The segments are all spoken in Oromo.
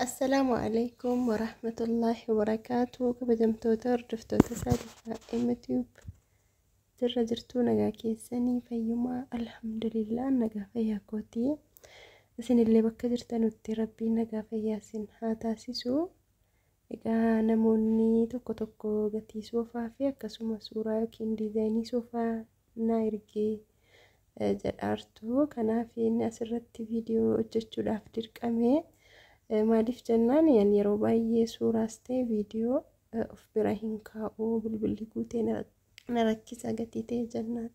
Assalaamu alaikum warahmatullaahi wabarakaatu. Kabajamtoota hordoftoota Saalifaa YouTube, jirra jirtuu? Nagaa keessanii? Fayyumaa? Alhamdulillah, nagaa fayyaa kootii. Isinillee bakka jirtanutti Rabbiin nagaa fayyaa isin haa taasisu. Egaa namoonni tokko tokko gatii soofaa fi akkasuma suuraa yookiin diizaayinii soofaa naa ergee jedhaartu. Kanaaf inni asirratti viidiyoo hojjechuudhaaf dirqame. Maaliif jennaan, ani yeroo baay'ee suuraas ta'e viidiyoo of bira hin kaa'u, bilbilli guutee na rakkisa gatii ta'e jennaan,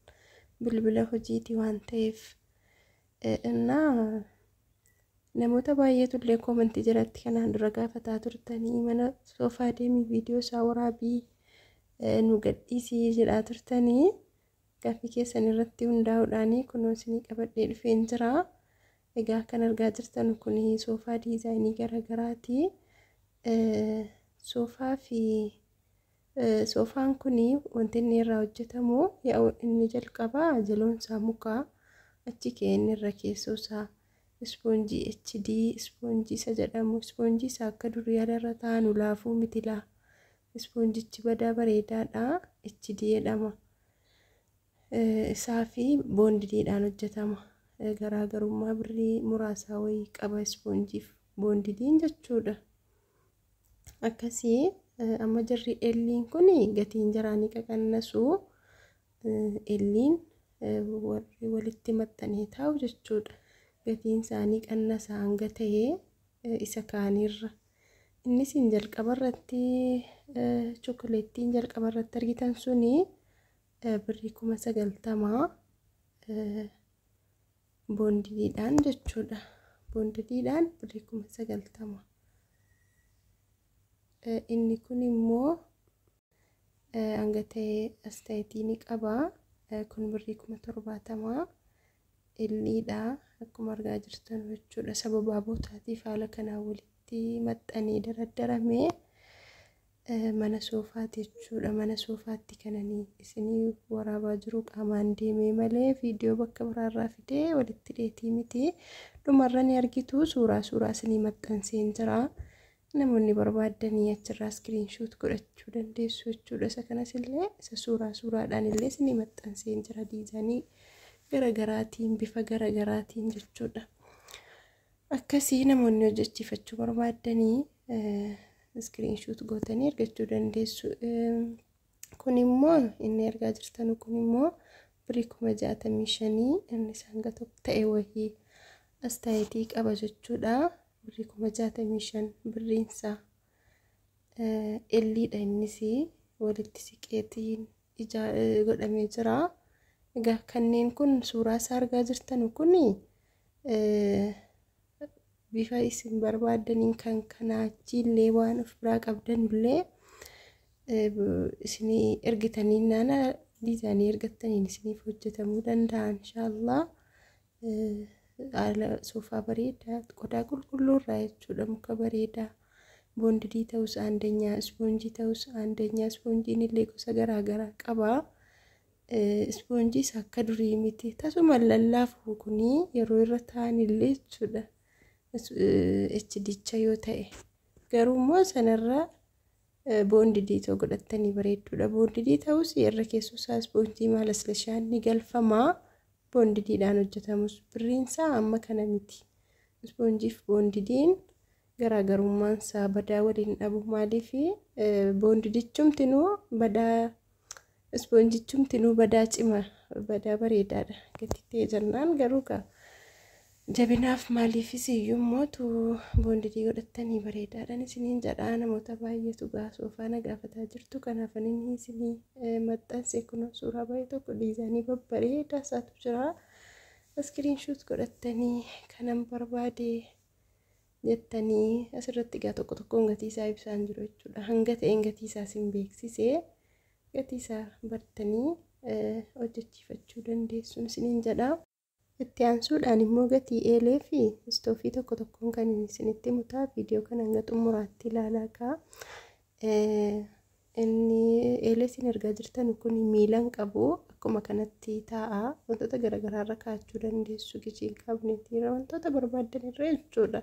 bilbila hojiiti waan ta'eef. Innaa namoota baay'eetu illee koomentii jalatti kanaan dura gaafataa turtanii, mana soofaa deemii viidiyoo isaa waraabii nu gadhiisii jedhaa turtanii, gaaffii keessan irratti hundaa'uudhaan kunoo isinii qabadhee dhufeen jira. Egaa kan argaa jirtan kun soofaa diizaayinii garaagaraati. Soofaa fi soofaan kun wanti inni irraa hojjetamu inni jalqabaa jaloon isaa mukaa, achi ka'ee inni irra keessoo isaa ispoonjii HD ispoonjii isa jedhamu, ispoonjii isaa akka durii irra taa'anu laafuu miti laa. Ispoonjichi badaa bareedaadha. HD jedhama. Isaa fi boondidiidhaan hojjetama. Garaagarummaa birrii muraasaa wayii qaba ispoonjiif boondidiin jechuudha. Akkasii amma jarri elliin kun gatiin jaraa ni qaqannasu. Elliin warri walitti maxxanee taa'u jechuudha. Gatiin isaanii qannasa hanga ta'ee isa kaanirra. Innis jalqaba irratti chokoleettiin jalqaba irratti argitan suni birrii 90,000 boondidiidhaan jechuudha. Boondidiidhaan birrii 90,000. Inni kun immoo hanga ta'e astaayitii ni qaba. Kun birrii 70,000. Illiidha akkuma argaa jirtan jechuudha. Sababa bootaatiif haala kanaan walitti maxxanee daraddaramee mana soofaati jechuudha. Mana soofaatti kananii isinii waraabaa jiru qaamaan deemee malee viidiyoo bakka biraarraa fidee walitti dheetii miti. Dhumarra ni argitu, suuraa isinii maxxanseen jira. Namoonni barbaaddanii achirraa screenshot godhachuu dandeessu jechuudha. Isa kanas illee isa suuraa suuraadhaan illee isinii maxxanseen jira, diizaayinii garagaraatiin, bifa garagaraatiin jechuudha. Akkasii namoonni hojjechiifachuu barbaaddanii screenshot gootanii argachuu dandeessu. Kun immoo inni argaa jirtan kun immoo birrii 65,000, inni hanga tokko ta'e wayii astaayitii qaba jechuudha. Birrii 65,000 birriinsaa. Elliidha, innis walitti siqeetiin godhamee jira. Egaa kanneen kun suuraa isaa argaa jirtan kun bifa isin barbaaddaniin kan kanaa achiillee waan of biraa qabdanillee isinii ergitanii naana diizaayinii ergattaniin isiniif hojjetamuu danda'a inshaallah. Haala soofaa bareedaa qodaa qulqulluu irraa jechuudha, muka bareedaa, boondidii ta'us aandanyaa, ispoonjii ta'us aandanyaa, ispoonjiin illee gosa garaagaraa qaba. Ispoonjiis akka durii miti, tasuma lallaafu kunii yeroo irra taa'an illee jechuudha. HDcha yoo ta'e garuu immoo sanarra boondidii ta'u godhattanii bareedduudha. Boondidii ta'us irra keessoo isaa ispoonjii maalaslashaan ni galfamaa. Boondidiidhaan hojjetamus birriinsaa amma kana miti. Ispoonjiif boondidiin garaagarummaan isaa badaa waliin dhabu. Maaliif, boondidichumtinuu badaa, ispoonjichumtinuu badaa cima, badaa bareedaadha gatii ta'e jennaan, garuu gaa jabinaaf maaliifis iyyuu immoo boondidii godhattanii bareedaadhaan isiniin jedhaa. Namoota baay'eetu gaa soofaa na gaafataa jirtu, kanaaf inni isinii maxxanse kun suuraa baay'ee tokko diizaayinii babbareedaa isaatu jira. Screenshot godhattanii kanan barbaade jettanii asirratti egaa tokko tokkoon gatii isaa ibsaan jiru jechuudha. Hanga ta'een gatii isaa isin beeksisee gatii isaa bartanii hojjechiifachuu dandeessuun isiniin jedha. Itti aansuudhaan immoo gatii eelee fi istoofii tokko tokkoon kan isinitti himutaa, viidiyoo kana hanga xumuraatti ilaalaa kaa. Inni eelee isin argaa jirtan kun miila hin qabu, akkuma kanatti taa'a. Wantoota garaagaraa irra kaa'achuu dandeessu, kitchen cabinetiirra, wantoota barbaaddan irra jechuudha.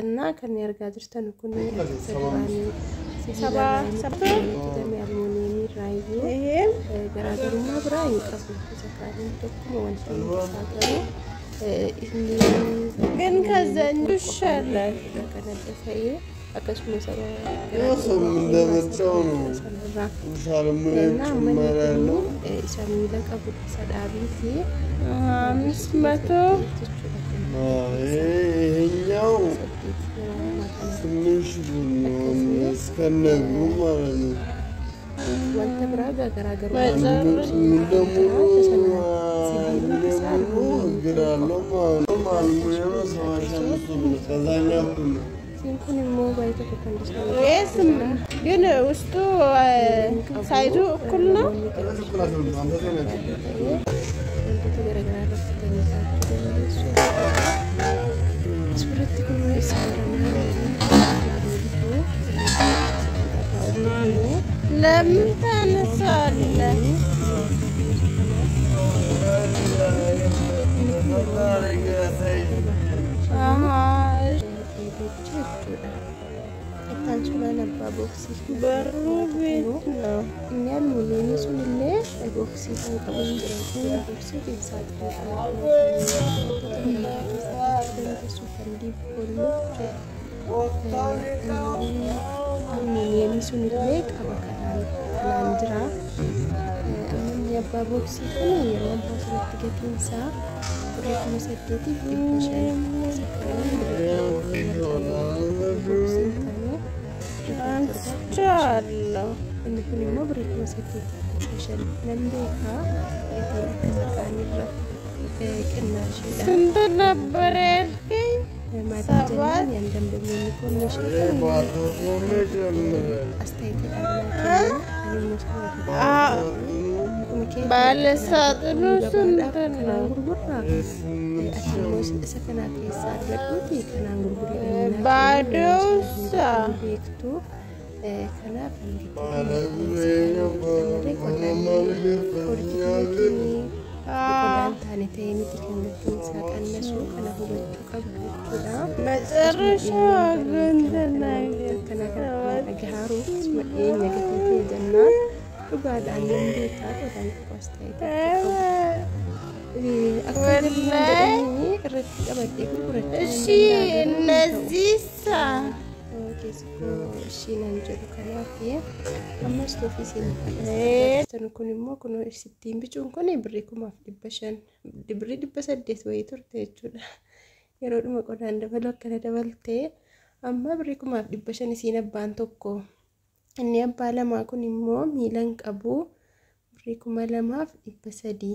Innaa kan argaa jirtan kun isa duraanii sibiilarraa hojjetame almuuniyeemii irraayyuu garaagarummaa biraa hin qabu. Isa kaaniin tokkuma wanti isaa garuu inni ግን ከዛኛው ይሻላል። kan adda ta'ee akkasuma isa ሰው እንደመጣው ነው። sanarraa አልሙኒየም እና manni ጭማሪ አለው። kun isa miila qabu isa dhaabiiti 500 jechuudha kun ይሄኛው saddeet yeroo ammaa kana 8,000 ብር ነው እስከነ እግሩ ማለት ነው። wanta biraa garaagarummaa ሙሉ ለሙሉ እግር አለው ማለት ነው። አልሙኒየም 75 ብር ከዛኛው እኩል ነው። Isiin kun immoo baay'ee tokko kan ይሄስ ግን ውስጡ ሳይዙ እኩል ነው። Wantoota garaagaraa irratti bitanii kaa'achuu dandeessu. Suuratti kun isa baranaa ለምን ታነሳለህ? አሃ jechuudha. Ittaan suuraan abbaa booksii በሩ ቤት ነው። Inni almuuniyeemii sunillee booksii kan qabu jira jechuudha. Booksii keessaa dandeessu kan diibboollu jechuudha. Almuuniyeemii sunillee qaba kanaan jira. Inni abbaa booksii kun yeroo ammaa kanatti gatiin isaa birrii 8,500. Booksiin kanuu አንስቼዋለሁ። Inni kun immoo birrii 8,500 nan beekaa gatiin akka isa kaanirra qinnaashiidha. ስንት ነበር ያልከኝ? Maatii ሰባት jennaan yaan dambamoonni kun meeshaa ባትሮም ይጨምራል። astaayitii ani immoo sana አዎ፣ kun kee ባለ ሳጥኑ ስንት gabaadhaaf ነው? kanaan gurgurraa ati immoo isa kanaa keessaa argadhuuti kanaan gurgurii ባዶውሳ beektu kanaaf qodaan taane ta'ee miti kan gatiin isaa qannasu kana hubachuu qabdu jechuudha. መጨረሻ ዋጋውን ተናገር። Akkana kana dhagahaaru akkasuma dhiyeenya gatii ta'e jennaan dhugaadhaan nan beekaa qodaan tokko as ta'e qabu. Akka gatiin jedhanii irratti qabadhee gurgurachuu እሺ nan danda'a garuu hin ta'u. እነዚህሳ Keessi koo ishii nan jedhu kanaaf ammas ofii isin kun immoo kunoo ittiin bicuun kun birrii 1,500 birrii 800 wayii turte jechuudha. Yeroodhuma qodaan dabalu akkana dabaltee amma birrii 1,500 isiin abbaan tokko. Inni abbaa lamaa kun immoo miila hin qabu birrii 2,300.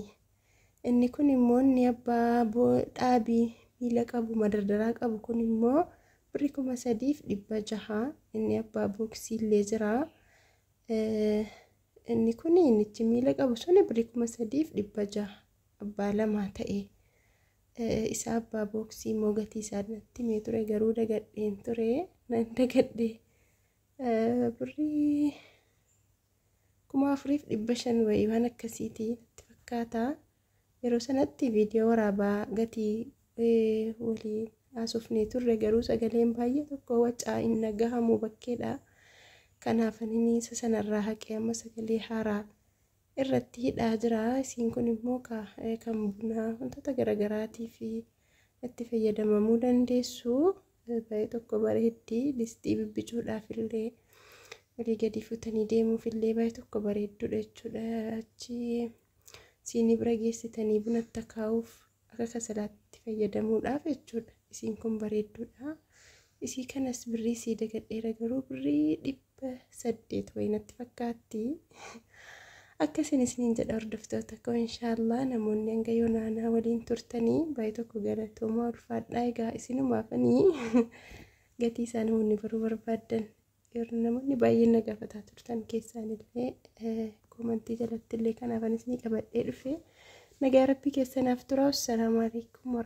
Inni kun immoo inni abbaa dhaabii miila qabu madardaraa qabu kun immoo birrii 3,600. Inni abbaa booksii illee jira. Inni kun innichi miila qabu suni birrii 3,600 abbaa lamaa ta'e. Isa abbaa booksii immoo gatii isaa natti himee ture garuu dagadheen ture nan dagadhe birrii 4,500 wayii waan akkasiiti natti fakkaata. Yeroo sanatti viidiyoo waraabaa gatii walii haasofnee turre garuu sagaleen baay'ee tokko wacaa hin dhagahamu bakkeedha. Kanaaf ani isa sanarraa haqee amma sagalee haaraa irratti hidhaa jira. Isiin kun immoo kan bunaa wantoota garaagaraatii fi itti fayyadamamuu dandeessu. Baay'ee tokko bareeddi. Distii bibbicuudhaaf illee walii gadi fuutanii deemuuf illee baay'ee tokko bareedduudha jechuudha. Achi siinii bira geessitanii bunatti akaa'uuf akka kasalaatti fayyadamuudhaaf jechuudha. Isiin kun bareedduudha. Isii kanas birrii isii dagadheera garuu birrii 800 wayii natti fakkaatti. Akkasin isiniin jedha hordoftoota koo inshaallah namoonni hanga yoonaanaa waliin turtanii baay'ee tokko galatoomaa ulfaadhaa. Egaa isinumaafanii gatii isaa namoonni baruu barbaaddan yeroo namoonni baay'een na gaafataa turtan keessaan illee koomantii jalatti illee kanaaf anis ni qabadhee dhufe. Nagaa rabbii keessanaaf tura. Wassalaamu alaikum.